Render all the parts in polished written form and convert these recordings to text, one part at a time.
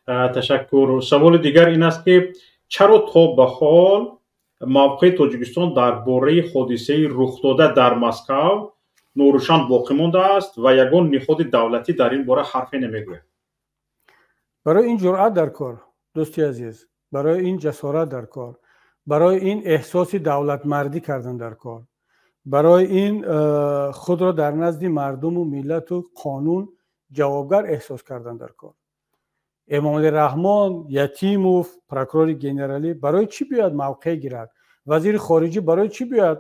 Ташаккур. Саволи дигар ин аст, ки чаро то ба ҳол мавқеи Тоҷикистон дар бораи ҳодисаи рухдода дар Москав норӯшан боқӣ мондааст ва ягон ниҳоди давлатӣ дар ин бора ҳарфе намегӯяд? Барои ин ҷуръат дар кор, дӯсти азиз, барои ин ҷасорат дар кор, барои ин эҳсоси давлатмардӣ кардан дар кор, барои ин худро дар назди мардуму миллату қонун ҷавобгар эҳсос кардан дар кор. Эмомалӣ Раҳмон, Ятимов, прокурори генералӣ барои чӣ биёяд мавқеъ гирад? Вазири хориҷӣ барои чӣ биёяд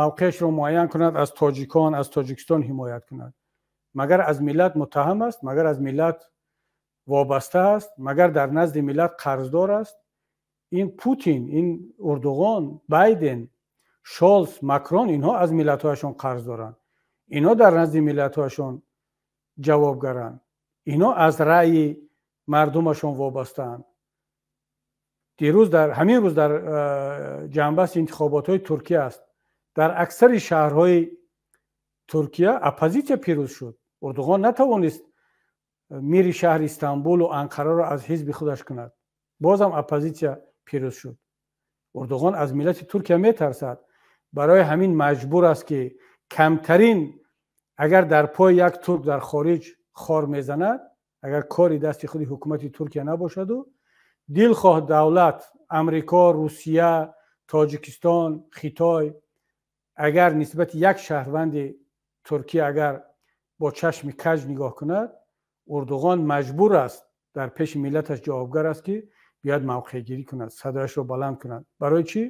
мавқеашро муайян кунад, аз тоҷикон, аз Тоҷикистон ҳимоят кунад? Магар аз миллат муттаҳам аст? Магар аз миллат вобаста аст? Магар дар назди миллат қарздор аст? Ин Путин, ин Урдуғон, Байден, Шолс, Макрон, инҳо аз миллатҳояшон қарз доранд, инҳо дар назди миллатҳояшон ҷавобгаранд, инҳо аз раъйи мардумашон вобастаанд. Дирӯз, дар ҳамин рӯз, дар ҷанбасти интихоботҳои Туркия аст. Дар аксари шаҳрҳои Туркия оппозитсия пирӯз шуд. Урдуғон натавонист мири шаҳри Истанбулу Анқараро аз ҳизби худаш кунад, бозам оппозитсия пирӯз шуд. Урдуғон аз миллати Туркия метарсад, барои ҳамин маҷбур аст, ки камтарин агар дар пои як турк дар хориҷ хор мезанад, агар кори дасти худи ҳукумати Туркия набошаду дилхоҳ давлат, Амрико, Русия, Тоҷикистон, Хитой, агар нисбати як шаҳрванди Туркия агар бо чашми каҷ нигоҳ кунад, Урдуғон маҷбур аст, дар пеши миллаташ ҷавобгар аст, ки биёяд мавқеъгирӣ кунад, садояшро баланд кунад. Барои чӣ?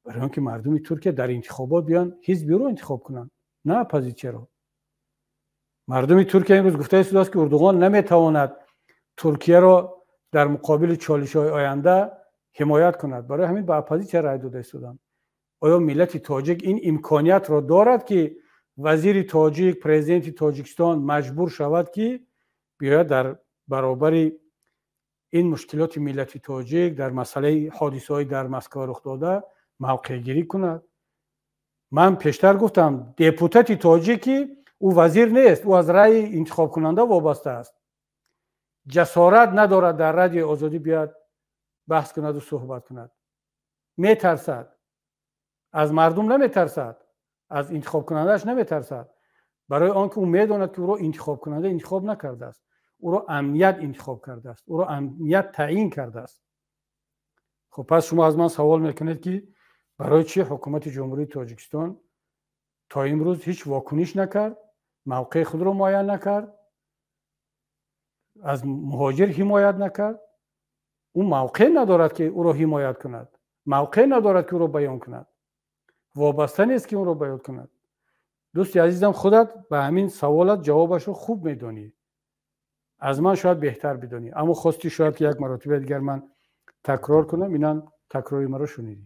Барои он ки мардуми Туркия дар интихобот биёянд, ҳизби ӯро интихоб кунанд, на оппозитсияро. Мардуми Туркия имрӯз гуфта истодааст, ки Урдуғон наметавонад Туркияро дар муқобили чолишҳои оянда ҳимоят кунад, барои ҳамин ба оппозитсия рай дода истоданд. Оё миллати тоҷик ин имкониятро дорад, ки вазири тоҷик, президенти Тоҷикистон маҷбур шавад, ки биёяд дар баробари ин мушкилоти миллати тоҷик, дар масъалаи ҳодисаҳои дар Москва рух дода мавқеъгирӣ кунад? Ман пештар гуфтам, депутати тоҷикӣ, ӯ вазир нест, ӯ аз раъйи интихобкунанда вобаста аст, ҷасорат надорад дар Радиои Озодӣ биёяд, баҳс кунаду суҳбат кунад. Метарсад. Аз мардум наметарсад, аз интихобкунандааш наметарсад, барои он ки ӯ медонад, ки ӯро интихобкунанда интихоб накардааст, ӯро амният интихоб кардааст, ӯро амният таъин кардааст. Хуб, пас шумо аз ман савол мекунед, ки барои чӣ ҳукумати Ҷумҳурии Тоҷикистон то имрӯз ҳеҷ вокуниш накард, мавқеи худро муайян накард, аз муҳоҷир ҳимоят накард? Ӯ мавқеъ надорад, ки ӯро ҳимоят кунад, мавқеъ надорад, ки ӯро баён кунад, вобаста нест, ки ӯро баён кунад. Дӯсти азизам, худат ба ҳамин саволат ҷавобашро хуб медонӣ, аз ман шояд беҳтар бидонӣ, аммо хости шояд, ки як маротиба дигар ман такрор кунам, инам такрори маро шунидӣ.